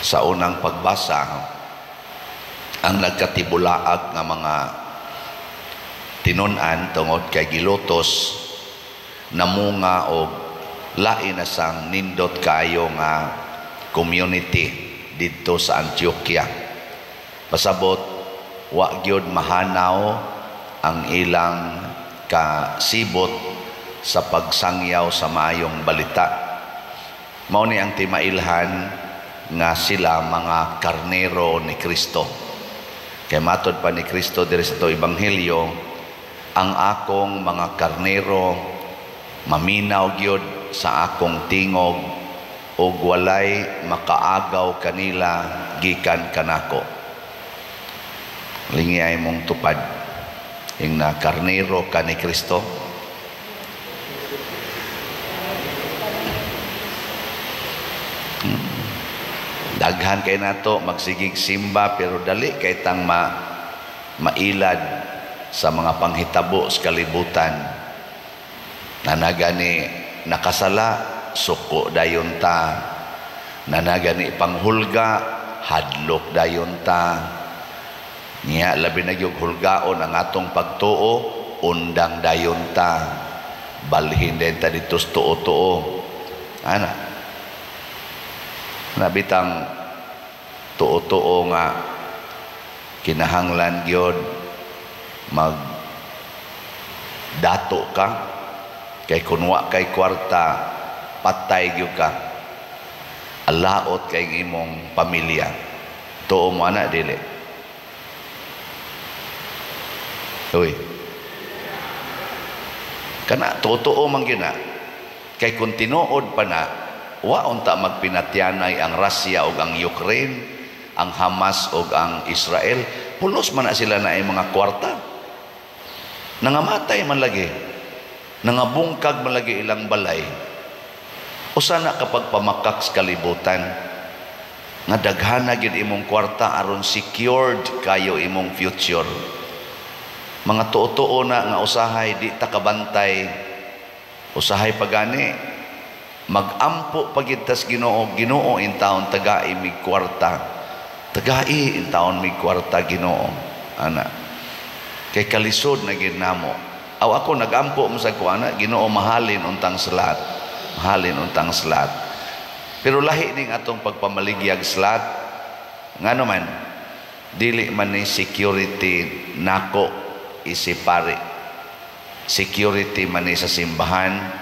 Sa unang pagbasa, ang nagkatibulaag nga mga tinun-an tungod kay gilutos namunga og lain na sang nindot kaayo nga community didto sa Antioquia. Pasabot wa gyud mahanaw ang ilang kasibot sa pagsangyaw sa maayong balita. Mao ni ang timailhan nga sila mga karnero ni Kristo. Kay matod pa ni Kristo diri sa to ebanghelyo, ang akong mga karnero maminaw gyud sa akong tingog ug walay makaagaw kanila gikan kanako. Lingi ay mong tupad ing na karnero ka ni Kristo. Daghan kay nato magsigig simba pero dali kay tang mailad sa mga panghitabo sa kalibutan. Nanagani nakasala, suko dayon ta. Nanagani panghulga, hadlok dayon ta. Niya labi na gyud hulgaon ang atong pagtuo, undang dayon ta. Balhin din ta dito sa tuo-tuo. Ana. Nabitang tuo-tuo nga kinahanglan gyud mag dato ka kay kun wa kay kwarta patay gyud ka, alaot kay imong pamilya. Tuo mo ana dili? Uy, kana tuo man gyud na kay kun tinuod pa na wa unta magpinatyanay ang Russia ug ang Ukraine, ang Hamas ug ang Israel. Pulos man na sila na ay mga kwarta. Nangamatay man lagi, nangabungkag man lagi ilang balay. Usa na kapag pamakak sa kalibutan nga daghana gyud imong kwarta aron secured kayo imong future. Mga tuo-tuo na nga usahay di ta kabantay, usahay pagani magampo pagid tas Ginoo. Ginoo intawon tagai mig kwarta, tagai intawon mig kwarta Ginoo ana kay kalisod na gid namo. Aw ako nagampo mo sa kuana, Ginoo mahalin untang salat, mahalin untang salat. Pero lahi ning atong pagpamaligyag salat, ngano man dili man ni security nako isipare, security man ni sa simbahan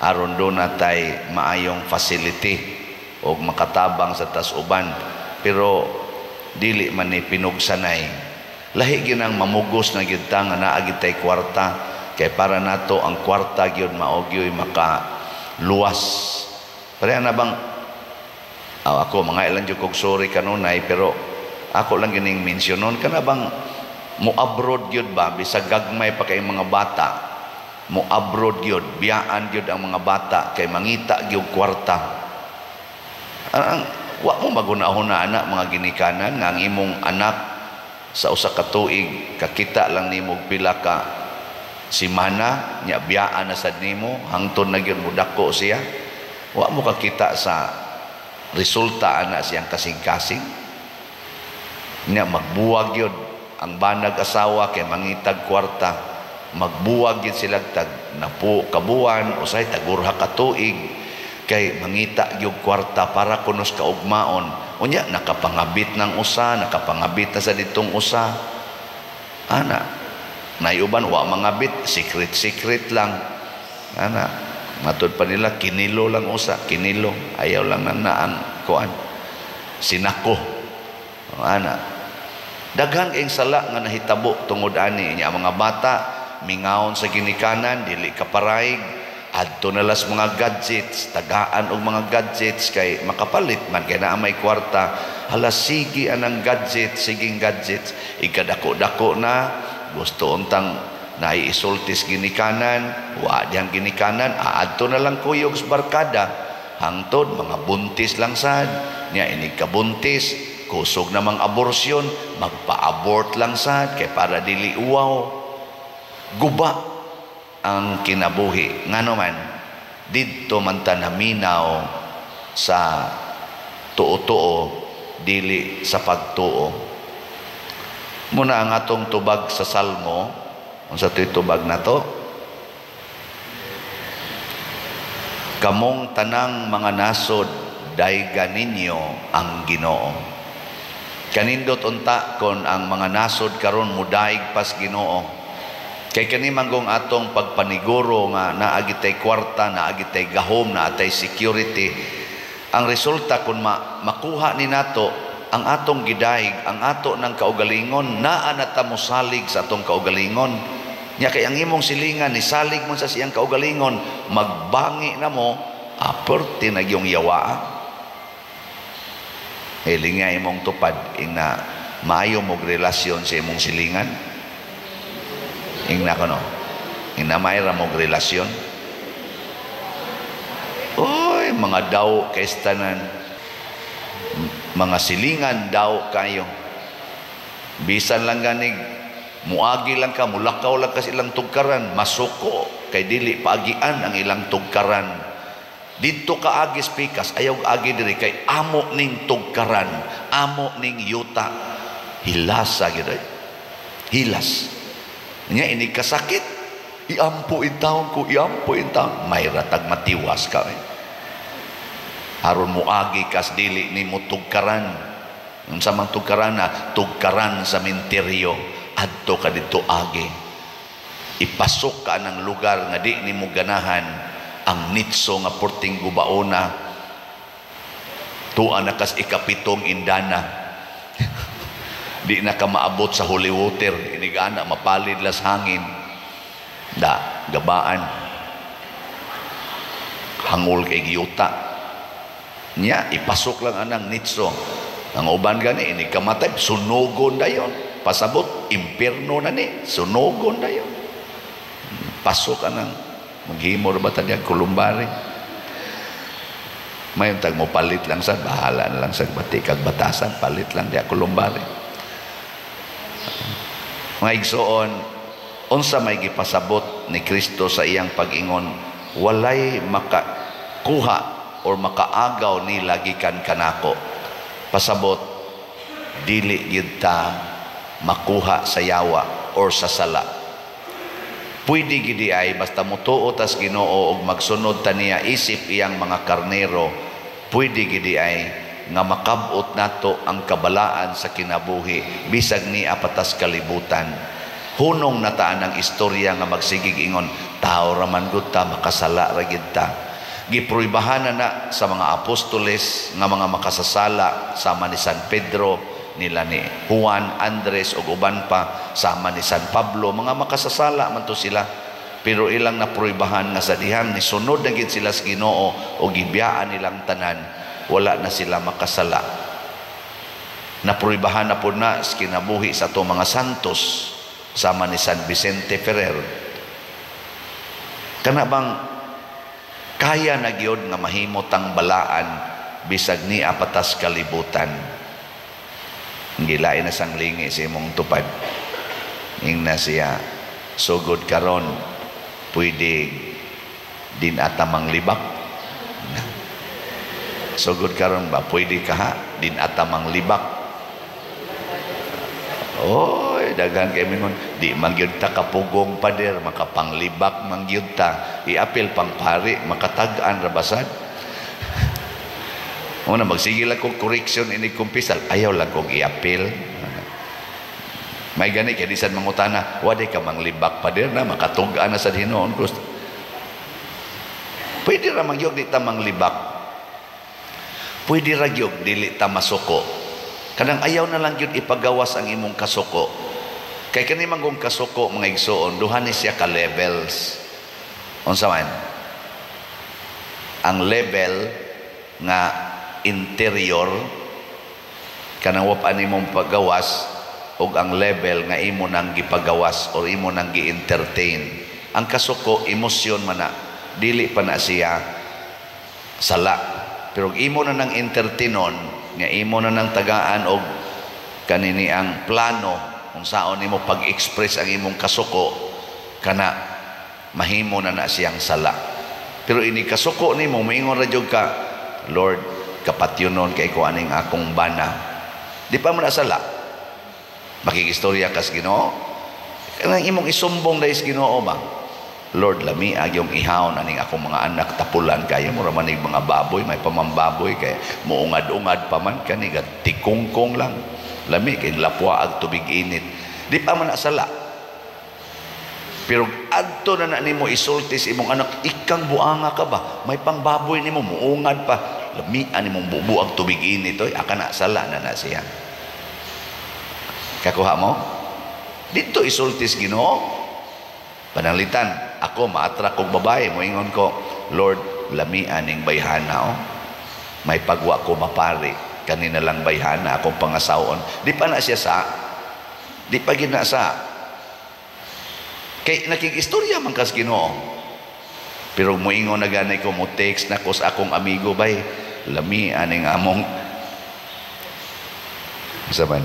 aron do natay maayong facility og makatabang sa tas-uban, pero dili man ni pinugsanay. Lahi gyud ang mamugos na gyud ta nga naa gyud tay kwarta kay para nato ang kwarta gyud mao gyud maka luwas. Pareha na bang ako mga ilan jud kog sorry kanunay, pero ako lang gining mensyonon kana bang mo abroad gyud ba bisag gagmay pa kay mga bata, mo abroad gyud, biyaan gyud ang mga bata kay mangita gyud kwarta. Ang wa mo magunahuna ana mga ginikanan nga ang imong anak sa usa ka tuig kakita lang nimo pila ka simana nya biyaan na sad nimo hangtod na gyud modako siya. Wa mo kakita sa resulta ana siyang kasing-kasing. Nya magbuwag gyud ang banag asawa kay mangitag kwarta, magbuwag gyud sila tag napo kabuan usay tagurha ka tuig kay mangita gyud kwarta para kunos kaugmaon. Unya nakapangabit ng usa, nakapangabit na sa ditong usa ana. Nayuban wa mangabit, secret secret lang ana. Matud pa nila kinilo lang usa, kinilo ayaw lang nang naang kuan sinako ana. Daghan kayong sala nga nahitabo tungod ani nya mga bata mingawon sa ginikanan, dili kaparaig, adto na las mga gadgets, tagaan og mga gadgets kay makapalit man kay naa may kwarta. Hala sige anang gadgets, siging gadgets, ikadako-dako na gusto untang naiisultis ginikanan, wa diyang ginikanan, aadto na lang kuyog sa barkada, hangtod mga buntis lang sad, nya inig kabuntis, kusog namang aborsyon, magpa-abort lang sad kay para dili uwaw. Guba ang kinabuhi. Ngano man didto man ta naminaw sa tuo-tuo dili sa pagtuo. Muna ang atong tubag sa Salmo, unsa to'y tubag nato? Kamong tanang mga nasod, dayga ninyo ang Ginoo. Kanindot unta kon ang mga nasod karon mudaig pas Ginoo. Kay kani manggong atong pagpaniguro nga naa gitay kwarta, naa gitay gahom, naa tay security. Ang resulta kun makuha ni nato ang atong gidaig, ang ato ng kaugalingon, naa na ta mosalig sa atong kaugalingon. Nya kay ang imong silingan nisalig man sa siyang kaugalingon, magbangi na mo, aperte na gyung yawa. Hilinga imong tupad ingna maayo mog relasyon sa imong silingan. Ingna kono. Ingna maayo mog relasyon. Oy, mga daw kay tanan. Mga silingan daw kayo. Bisan lang ganig muagi lang ka, mulakaw lang ka sa ilang tugkaran, masuko kay dili paagian ang ilang tugkaran. Didto ka agis pikas, ayaw agi diri kay amo ning tugkaran, amo ning yuta. Hilasa gyud ay. Hilas. Nya ini kasakit, iampo intawon ko, iampo intawon. May ratag matiwas ka. Aron muagi kas dili nimo tugkaran. Unsa man tugkaran na, tugkaran sa menteryo. Adto ka didto agi. Ipasok ka ng lugar nga di nimo ganahan, ang nitso nga porting gubaona, tuwa na kas ikapitong indana. Di na ka maabot sa holy water, inigana mapalid las hangin. Da gabaan, hangol kay giyuta. Nya ipasok lang anang nitso. Ang uban gani inig kamatay, sunugon dayon. Pasabot, impierno na ni, sunugon dayon. Pasok anang maghimo ra ba ta diyan kulumbari. Mayon tag mo palit lang sa bahala na lang sa bati kag batasan, palit lang diya kulumbari. Mga igsoon, unsa may gipasabot ni Kristo sa iyang pag-ingon, walay makakuha or makaagaw nila gikan kanako. Pasabot, dili gyud ta makuha sa yawa or sa sala. Pwede gidi ay basta mutuo tas Ginoo og magsunod ta niya isip iyang mga karnero, pwede gidi ay nga makabot nato ang kabalaan sa kinabuhi bisag niya patas kalibutan. Hunong nataan ang istorya nga magsigig ingon, tao ra man gud ta, makasala ra gid ta. Gipruibahan na na sa mga apostoles nga mga makasasala sama ni San Pedro, nila ni Juan, Andres ug uban pa, sama ni San Pablo, mga makasasala man to sila. Pero ilang napruibahan nga sa dihang nisunod na gid sila sa Ginoo o gibiyaan nilang tanan, wala na sila makasala. Napruibahan na po na sa kinabuhi sa ato mga santos sama ni San Vicente Ferrer. Kana bang kaya na gyud nga mahimot ang balaan bisag niya patas kalibutan? Gilain na sang lingi sa imong tupad. Ingna siya, sugod karon pwede din atamang libak. Sugod karon ba pwede ka ha din atamang libak. Oy, daghan kay mingon, di man gyud ta kapugong pader, makapanglibak man gyud ta. Iapil pang pari, makatag-an ra basad. Una, magsige lang kong correction ini kumpisal, ayaw lang kong iapil. May gani kay bisan mangutana, wadi ka manglibak pader na makatug-an na sa Hinoon Kristo. Pwede ra man gyud di ta manglibak. Pwede ra gyud dili ta masuko. Kanang ayaw na lang gyud ipagawas ang imong kasuko. Kay kani man kung kasuko mga igsoon, duha ni siya ka levels. Unsa man? Ang level nga interior kanang wa pa nimong pagawas, ug ang level nga imo nang gipagawas or imo nang gi-entertain. Ang kasuko emosyon man na, dili pa na siya sala. Pero imo na nang entertainon, nga imo na nang tagaan og kanini ang plano kung saon nimo pag-express ang imong kasuko, kana mahimo na na siyang sala. Pero ini kasuko nimo, moingon ra jud ka, Lord, kapatyonon kay ko aning akong bana. Di pa man na sala. Makikistorya kas Ginoo. Kanang imong isumbong dahil sa Ginoo ba? Lord, lami agyong ihawon aning akong mga anak, tapulan kayo, mura man mga baboy, may pamambaboy kay muungad-ungad pa man kani, tikungkong lang. Lami kay lapwa ag tubig init. Di pa man na sala. Pero adto na na nimo isulti sa imong anak, ikang buanga ka ba? May pangbaboy nimo, muungad pa. Lami ani mong bubuag tubig init oy, aka na sala na na siya. Kakuha mo? Dito isulti sa Ginoo. Pananglitan, ako maatrak kog babae, moingon ko, Lord, lami aning bayhana oh. May pagwa ko mapari, kanina lang bayhana akong pangasawon. Di pa na siya sa, di pa gina sa. Kay nakikistorya man kas Ginoo. Pero moingon na gani ko, mo text na ko sa akong amigo bay, lami aning among sa man.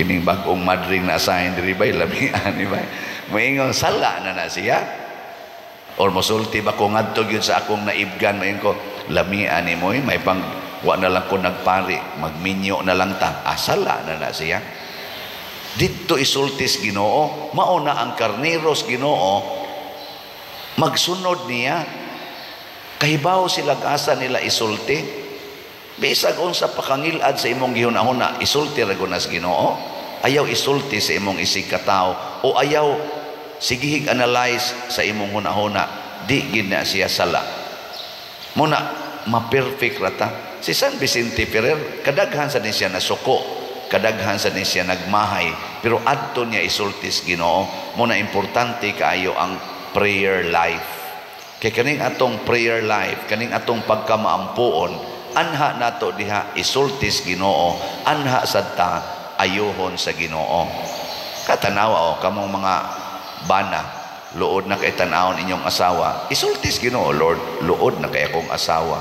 Kining bag-ong madring na assign diri bay, lami ani bay. Moingon sala na na siya. Or mosulti ba ko ngadto gyud sa akong naibgan, moingon ko, lami ani mo may pang wa na lang ko nagpari, magminyo na lang ta. Asala na na siya. Didto isultis Ginoo, mao na ang karneros Ginoo magsunod niya. Kahibaw sila asa nila isulti. Bisag unsa pakangilad sa imong gihuna-huna, isulti ra gud nas Ginoo. Ayaw isulti sa imong isig katawo o ayaw sigihig analyze sa imong hunahuna, di gid na siya sala. Muna ma-perfect ra ta. Si San Vicente Ferrer, kadaghan sa ni siya nasuko, kadaghan sa ni siya nagmahay, pero adto niya isultis Ginoo. Muna importante kaayo ang prayer life. Kay kaning atong prayer life, kaning atong pagkamaampuon, anha nato diha isultis Ginoo, anha sad ta ayuhon sa Ginoo. Katanawa o kamong mga bana, luod na kay tan-awon inyong asawa, isultis Ginoo, Lord, luod na kay akong asawa.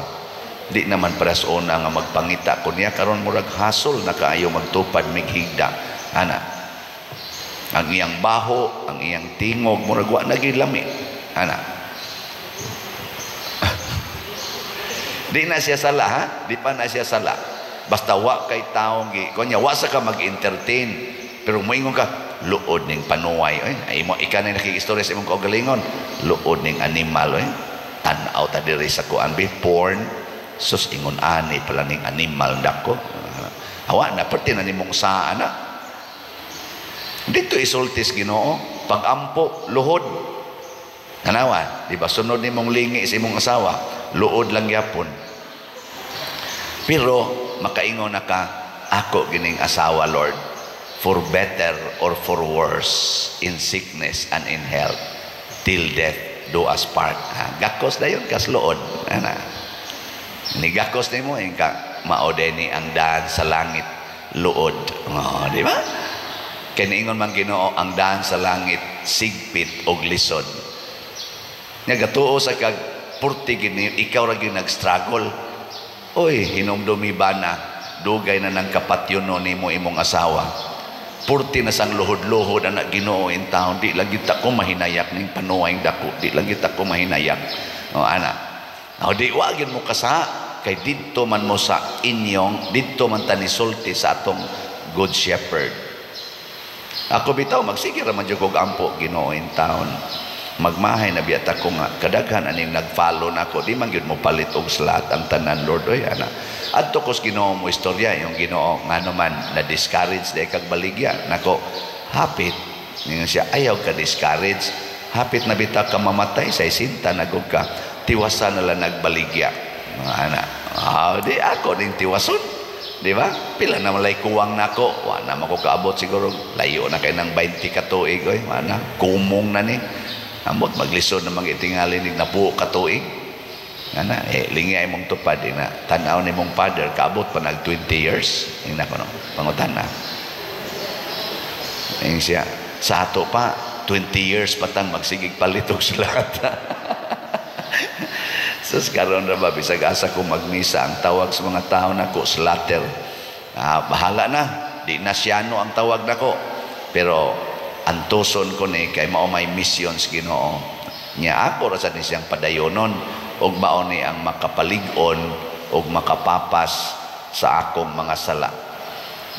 Di naman paras una nga magpangita ko niya karon, murag hasol na kaayo magtupad mighigda. Ana, ang iyang baho, ang iyang tingog, murag wa na gilami. Ana, di na siya sala, ha? Di pa na siya sala. Basta wa kay taong gi kunya, wa sa ka mag-entertain, pero moingon ka, luod ning panuway oy. Ay mo ika na nakikistorya sa imong kaugalingon, luod ning animal oy. Tan-aw ta diri sa kuan bi porn, sus ingon ani pala ning animal dako. Awa na perti na nimong saa na. Dito isultis Ginoo, pag-ampo luhod. Tanawa, di ba sunod nimong lingi sa imong asawa, luod lang yapon. Pero makaingon na ka, ako gining asawa, Lord, for better or for worse, in sickness and in health, till death do us part. Ha, gakos dayon kas luod. Ana. Ni gakos nimo ka mao ni ang daan sa langit luod. Oh, di ba? Kay niingon man Ginoo, ang daan sa langit sigpit og lisod. Nya gatuo sa kag purti gini ikaw ra gyud nag-struggle. Oy, hinumdumi bana, dugay na nang kapatyono nimo imong asawa. Purti na sang luhod-luhod anak Ginoo in town, di lang gyud ta ko mahinayak ning panuway dako, di lang gyud ta ko mahinayak. O ana. O di wa gyud mo kasa kay didto man mo sa inyong, didto man ta nisulti sa atong Good Shepherd. Ako bitaw magsige ra man jud kog ampo Ginoo in town. Magmahay na biyata ko nga kadaghan aning nag-follow nako, di man gyud mo palit og slot ang tanan, Lord oy ana. Adto kos Ginoo mo istorya yung Ginoo ngano man na discourage day kag baligya nako, hapit ningon siya, ayaw ka discourage, hapit na bita ka mamatay sa isinta nagog ka, tiwasan na lang nagbaligya mga ana. Ah, di ako ning tiwason, di ba? Pila na malay kuwang nako, wa na mako kaabot siguro, layo na kay nang 20 ka tuig oy, ana, kumong na ni. Amot maglisod na mga itingali ni nabuo ka tuig. Ana, lingi ay mong tupad ina. Tan-aw ni mong father kaabot pa nag 20 years. Ina ko no, pangutan na. Ayun siya, sa ato pa 20 years pa tang magsigig palitog sa lahat. Sus karon ra ba bisag asa ko magmisa, ang tawag sa mga tao nako slatter. Ah, bahala na, di na siyano ang tawag nako. Pero antuson ko ni kay mao may missions Ginoo. Nya ako ra sad ni siyang padayonon og mao ni ang makapalig-on og makapapas sa akong mga sala.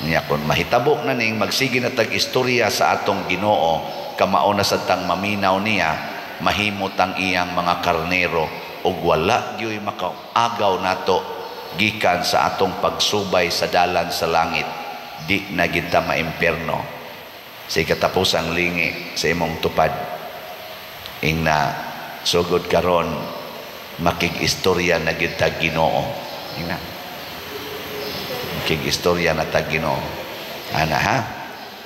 Nya kon mahitabo na ning magsige na tag istorya sa atong Ginoo, kamao na sad tang maminaw niya, mahimo tang iyang mga karnero ug wala gyoy makaagaw nato gikan sa atong pagsubay sa dalan sa langit. Di na gid ta maimpierno. Sa katapusang lingi sa imong tupad, ingna sugod karon makig-istorya na gid ta Ginoo. Ingna makig-istorya na ta Ginoo ana, ha?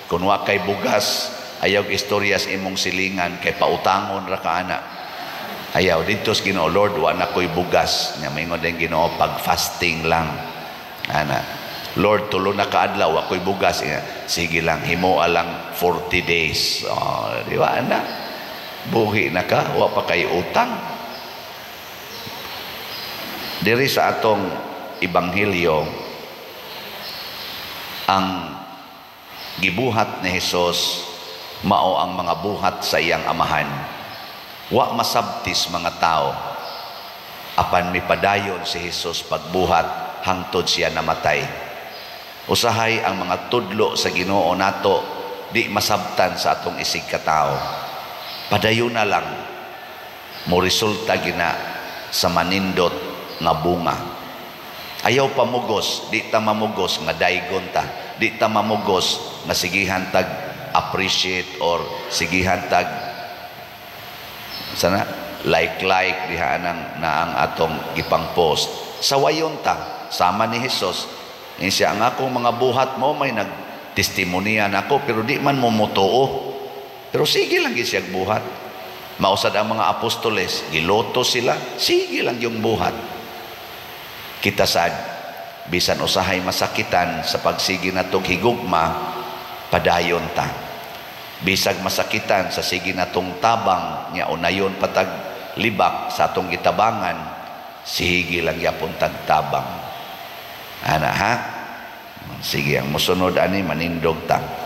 Kung wa kay bugas, ayaw istorya sa imong silingan kay pautangon ra ka ana. Ayaw didto sa Ginoo, "Lord, wa na ko'y bugas." Nya maingon din Ginoo, "Pag fasting lang ana." "Lord, tulo na kaadlaw wa ko'y bugas." "Sige lang, himoa lang 40 days." Oh, di ba ana? Buhi na ka, wa pa kay utang. Diri sa atong ebanghelyo, ang gibuhat ni Hesus mao ang mga buhat sa iyang Amahan. Wa masabtis mga tao, apan mipadayon si Hesus pagbuhat hangtod siya namatay. Usahay ang mga tudlo sa Ginoo nato di masabtan sa atong isig katao. Padayon na lang, mo resulta gina sa manindot nga bunga. Ayaw pamugos, di ta mamugos nga daygon ta, di ta mamugos nga sigihan tag appreciate or sigihan tag sana like like diha nang naang atong gipang post. Sawayon ta sama ni Hesus. Siya, "Ang akong mga buhat mo may nagtestimonya nako, pero di man mo motuo." Pero sige lang gyud siya buhat. Mausad ang mga apostoles, giloto sila, sige lang yung buhat. Kita sad, bisan usahay masakitan sa pagsige natong higugma, padayon ta. Bisag masakitan sa sige natong tabang nya unayon patag libak sa atong gitabangan, sige lang yapon tag tabang ana, ha? Sige, ang musunod ani, manindog ta.